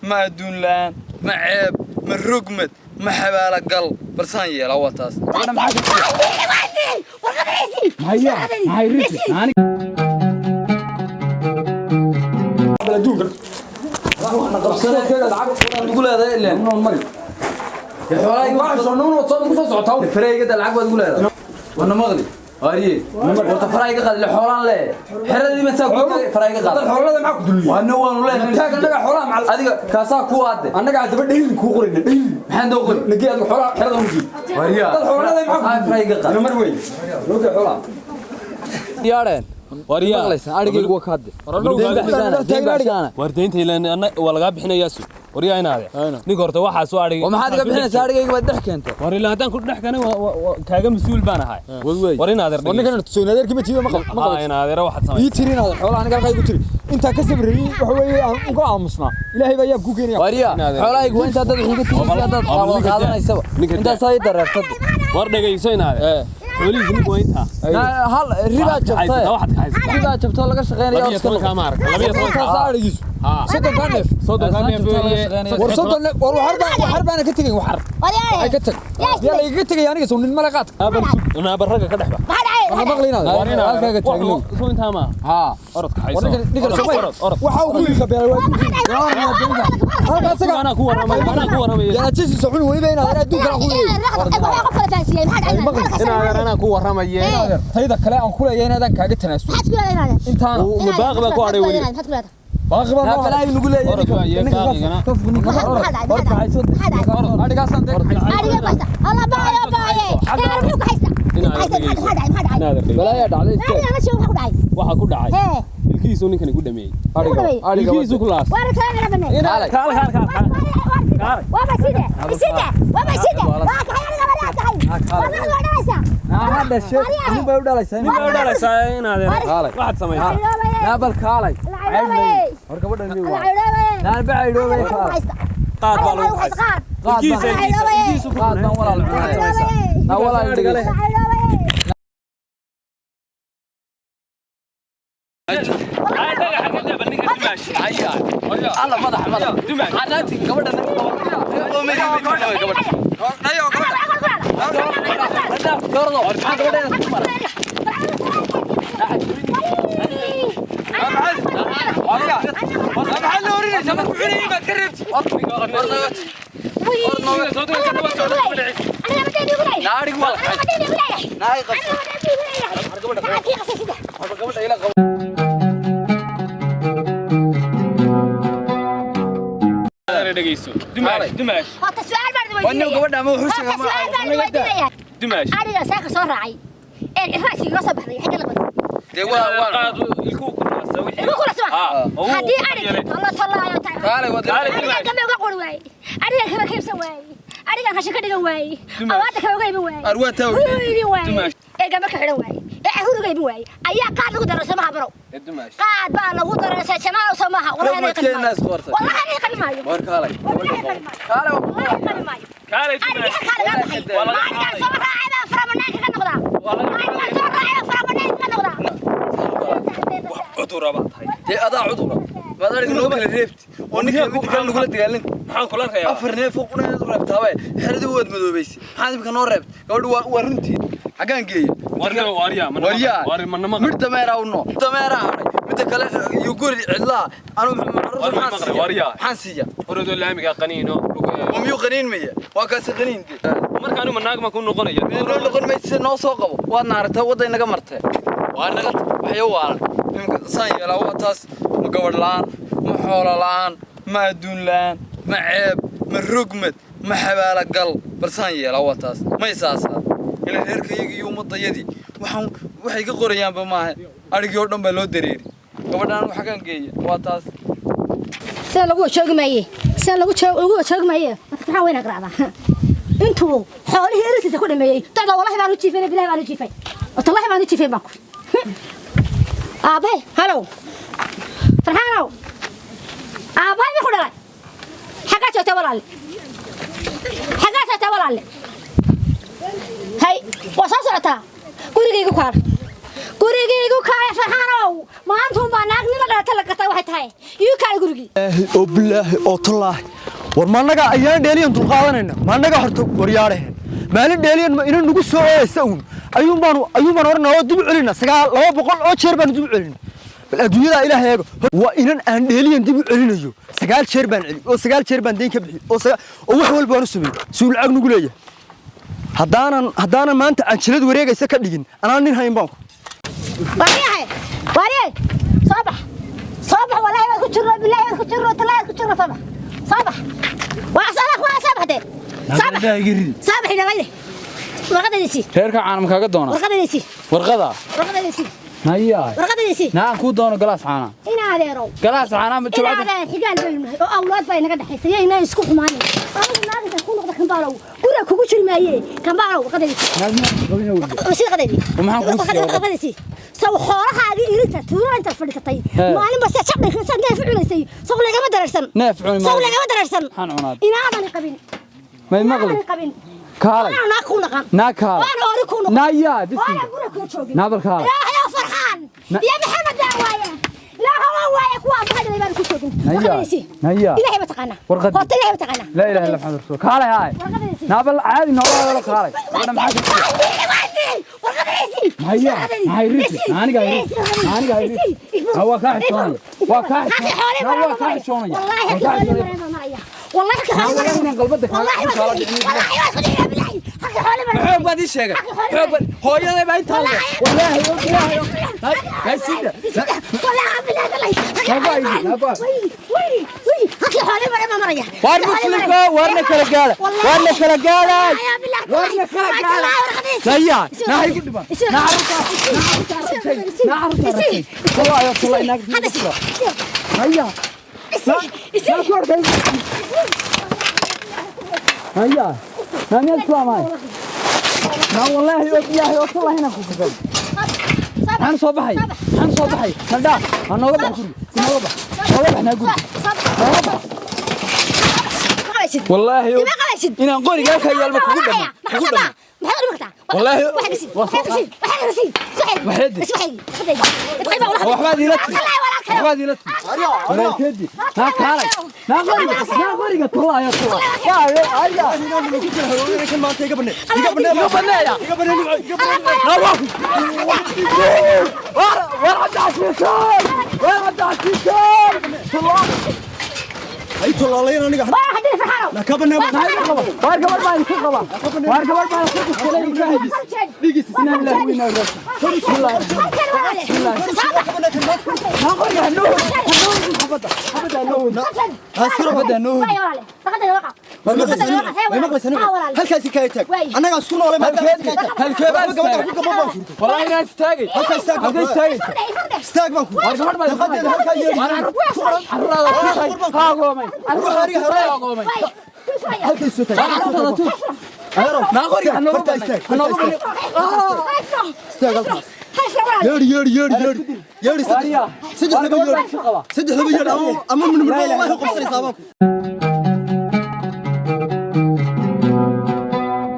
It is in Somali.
Ma adduun la'aan, ma ceeb, ma rogmad, ma xabaalo gal, balsaan yeelaa waa taas. Ugu leedahay ileen farayga lacag baad ugu leedahay wana maqli waariye warta farayga qaad ile xoolaan lee xeradii ma saa ku farayga qaad. Xoolada maxaa ku duliye? Waana waanu leenahay. Taagan annaga xoolaha macal. Adiga kaasaa ku aade. Annaga haddaba dhaylin kuu qorayna dhaylin. Maxaan doo qori? Nagee adiga xoolaha xerada ugu gii. Waariya. Dad xoolada maxaa ku farayga qaad. Mar weyn nogee xoolaha. Yaareen waariya maqlaysan arigaygu waa kaade. War deynta ilaan waa lagaa bixinayaa su waryaa inaade ninka horta waxaa soo adhigay. Oo maxaad iga bixinaysaa? Arigayga baad dhex keentay. War ilaa haddaan ku dhex keenay kaaga mas-uul baan ahay. War inaadeer. War ninkan soonadeerkii ma jiido ma qabo ma haa qabo. Inaadeera waxaad samaysay Ii tiri inaad xoolaha aniga halkaa igu tiri intaa ka sabrayay waxa weeye aan uga aamusnaa Ilaahay baa yaab kuu keenaya. Waariya, xoolahaygu waa intaa dad wixii ka tiriyay dad qaadanaysaba intaasaa ii dareertad. War dhegayso inaade, xoolihiisa ninku waa intaa. Hal ribaa jabtay. Waxaad ka haysataa. Ribaa jabtoo laga shaqeynaya. 12-ka ma aragta, 12-ka. Intaasaa adhigiisu 30-kaa neef. 30-kaa neef weeye. War 30 neef, war waxar baan waxar baana ka tegayn waxar waxay ka tag yaa lagaga tegaya aniga soo nin male qaadka. Naabar ragga ka dhexba. Warna maqli inaad. War inaade Halkaaga taagnow. Soo intaa maaha. Haa. Orodka War hayso. ninkan Orod, orod, orod. waxa uu ku iibka beelay waa halka asaga. Anaa ku warramay, anaa ku warramay. Yaraajisiisa xun weliba inaad adduunka ku Inaadeer anaa ku warramaye. Tayda kale aan ku leeyahay inaadaan kaaga tanaasul intaana. Baaqi baa ku hadhay weli. Baaqi baa noo hadhay. Balaayu nugu leeyahay. Orod waa iyo baaqigana. Adhigaasaan dee. Inaadeer dhegeyso. Balaayaa dhacday. Waxaa ku dhacay ilkihiisuu ninkani ku dhameeyey, ilkihiisuu ku laas. Kaal, kaal, kaal, kaal. Naa dhashe nin bay u dhalaysaa. Nin bay u dhalaysaa inaadeer. Waxaad samaysay. Naa bal kaalay. War gabadhan mi waa naa bacaydhoobay kaalay. Qaad baa lagu haysaa ilkihiisa, ilkihiisa, ilkihiisu ku Qaad baan walaal cunaya. Naa walaal dhegeyso. Alla madax madax canaati gabadha gabadha nayo gabadha gabadha maxaa gabadha ku maray? Maxaa la orinaysaa markuu cunayay baad ka reebtid? Naarigu waa naay qabso gabadha ila qabo. Inaadeer dhegeyso, dumaash, dumaash. Wanyo gabadha ama wuxuu sheegaa ma Dumaash. Ariga saaka soo raacay ee raasiga ka soo baxday xagga la Dee waa waa Qaad ilkuhu ku laasa wixii. Ilkuhu ku laasa. Haa, oo wuu Haddii ariga yeelay. tolo tolaayo tahay. Kaalay wad. Kaalay. Ariga kama uga qori waaye, ariga kama kaybsan waaye, ariga qashin ka dhigan waaye, awaada kama uga iibin waaye. Arwaa taa. Wuxuu iibin waaye Dumaash. ee gamba ka xidhan waaye ee carruur uga iibin waaye ayaa qaad lagu daray samaha barow. Ee dumaash. Qaad baa lagu daray jamaal samaha wallahi aniga qabi Rogmadkeena maayo. is qortay. Wallahi aniga qabi maayo. War kaalay. Wallahi qabi maayo. Kaalay. Wallahi qabi maayo. Kaalay Ariga dumaash. kaa laga baxay. Waa laga Maaligaan soo raacay baan fara banaanka ka noqdaa. Maaligaan soo raacay baan fara banaanka ka noqdaa. Cudura baa tahay. Dee adaa cudura maad ariga noo kala reebti oo ninka mid kale nagula dagaalin. Maxaan kula reebaa? Afar neef oo qura inaad u reebtaabe xeradii waad madoobaysay. Maxaad imika noo reebt? Gabadhu waa waa runtii xaggaan geeya? Warna waaryaa ma waryaa. War ma nama. Mid dameeraa u noo dameeraa hadhay midda kale iyo guri cidlaa anu War ma maxaan maqlay, siiya? waryaa. Maxaan siiya? Orodoo laamiga qaniino. Oo miyuu qaniin maya? Waa kaasi qaniin de. Marka anigu ma naag ma ku noqonaya? Mid noo noqon maysa, noo soo qabo. Waad naaragtaa wadday naga martay waa naga waxyo waalan. Imika saan yeelaa waa taas. Ma gabadh la'aan, ma xoolo la'aan, ma adduun la'aan, ma ceeb, ma rogmad, ma xabaalo gal, bal saan yeelaa waa taas. Ma isaasaa ila reerkayaga iyo ummadayadii waxaan waxay ka qorayaanba maaha. Adhigii oo dhan baa loo dareeri gabadhaan xaggaan geeya waa taas. Sida lagu joogi maaye, sida lagu ugu joogi maaye. Marka maxaa weyna qaraacdaa intuu xoolihii erisiisa ku dhameeyey dacda. Wallahi baan u jiifay, bilahi baan u jiifay, watallahi baan u jiifay baan ku aabahay. Halow Farxaanow, aabahay ma ku dhalay? Xaggaa joogtaa walaalle? Xaggaa joogtaa walaalle? Hay, waa soo socotaa. Gurigayga ku har. Gurigaygu kaaya Farxaanow, maantuun baa naagnimo dhalata la gartaa waxay tahay. Igu kaaya gurigii. Oo bilaahi oo tallaahi, war maannaga ayaan dheeliyan dulqaadanayna? Maannaga horta waryaadhaheen maalin dheeliyan ma inan nagu soo ooyaysa uun ayuun baan odhanaa oo dib u celina 200 oo jeer baanu dib u celina. Bal adduunyadaa Ilaahay eego, waa inan aan dheeliyan dib u celinayo. 9 jeer baan celi oo 9 jeer baan deyn ka bixi oo oo wax walba waan u sameeyey si uu lacag nagu leeyahay. Haddaanan maanta canjilad wareegaysa ka dhigin, anaa nin hayn baan ku. Waryahay, waryay, soo bax, soo bax. Wallaahi baad ku jirno, bilaahi baad ku jirno, tallaahi baad ku jirno. Soo bax, soo bax, waa soo bax, waa soo baxdee, soo bax, soo bax. Inabayde warqadadiisii. Reerka caana ma kaaga doonaa? Warqadadiisii. Warqada. Warqadadiisii. Nayaa. Warqadadiisii. Naa kuu doono galaas caana. Ina adeerow. Galaas caana ma ina jabcada. Adeer, xigaal baynu nahay oo awlaad baa inaga dhexaysa, yaynaa isku xumaanay. Anigu naagintan ku noqda kambaalow, guriga kugu jiri maaye. Kambaalow, warqadadiisii. Sida qadadii. Maxaan kuu siiyey warqad? Warqadadiisii. Saw xoolahaagii irinta tuulada intaad fadhiisatay maalinba se jabdhay saad neef u cunaysay, saw lagama dareersan? Neef cuni saw maayo. Lagama dareersan. Maxaan cunaa? Inaadan qabin. May maqli. Inaadan qabin. Kaalay. Waana naag kuu naqan. Naa kaalay. Waana ori kuu noqon. Nayaa. Waana Bisinka. guriga kula joogin. Naa bal kaalay. Ilaahayow, Farxaan iyo Maxamed baa waaye, Ilaaha waa waaye, kuwa aabbaha dhalay baanu ku joogin. Naya. Warqadadiisii. Naya. Ilaahay ba taqaanaa. Warqadii. Horta Ilaahay ba taqaanaa. Laa ilaaha illa Maxamed rasuul. Kaalay haay. Warqadadiisii. Naa bal caadi noola hadalo, kaalay. Gabadha maxaa ka Maya, maxay risi? Aniga hay risi. Aniga hay risi. Ha, waa kaa xishoonaya. Waa kaa xishoonaya. Naa waa kaa xishoonaya. Waa kaa xishoonaya. Naa walaa inaan qalbada kaala dhicin. Xoog baad ii sheegay. Xoog baad hooyaday baa intaa leh. Wallaahi oo bilaahi oo. Hay sida. Waar muslimka, waarna kala gaara. Waarna kala gaara. Waarna kala gaara. Naya, naa hay ku dhiman. Naa carruurta. Naa carruurta. Wallaahi oo tallaahi naag. Naya. Naa ku arkay. Naya. Naa miyaad islaamahay? Naa wallaahi oo bilaahi oo tallaahi inaan ku kasay. Maxaan soo baxay? Maxaan soo baxay? Naldhaa, ha nooga bax guriga. Nooga bax. Nooga bax naa guriga. Nooga bax. Wallaahi inaan qoriga halkaa yaalba kugu dhamo. Kugu dhamo. Wallaahi waa soo qaad. Waxeedi. Waxbaad iila timi. Waxbaad iila timi. Walaalkeedii. Naa kaalay. Naa qoriga. Naa qoriga tallaahi oo tallaahi. Waa ayaa. Kan maanta iga banee, iga banee. Iga baneeya. Iga banee, Nimco, iga banee. Naa waa ku. Waar waar cabdi casiisay. Waar cabdi casiisay. Tallaahi. Ay tolaalayn aniga na ka banee. Waar gabadh baa idinka qaba. Waar gabadh baa idinka qaba. Ilaahiis. Dhigiis inaa ilaahi wa inaa ilaahi. Bismillah. Naa qoriga hanoo hanoo xabadda. Xabadda hanoo. Xabadda hanoo. Way maqlaysaa Nimco? Halkaasi kaa taag, annagaa isku noolay. Halkee baan gabadha istaagay? ku gabadh baan furtay. Wallaahi inaan istaagay. Halkaa istaag baan Halkee ku. istaagay? Istaag baan ku. Waar gabadh baa idinka Daaqadeeda halkaa yeeli. Waar carruurtaada tusay. Haa goomay. Carruurtaada tusay haa goomay. Halkay soo taag. Waar carruurtaada tus. Naa qoriga hanooga Horta banay. istaag. Hanooga banay. Istaag halkaas. Yeeri, yeeri, yeeri, yeeri, yeeri. Saddex, Waaryaa. saddex laba Waar gabadh baa yeeri. idinka qaba. Saddex laba yeeri ama minimum wallahi qabsanaysaa baan ku.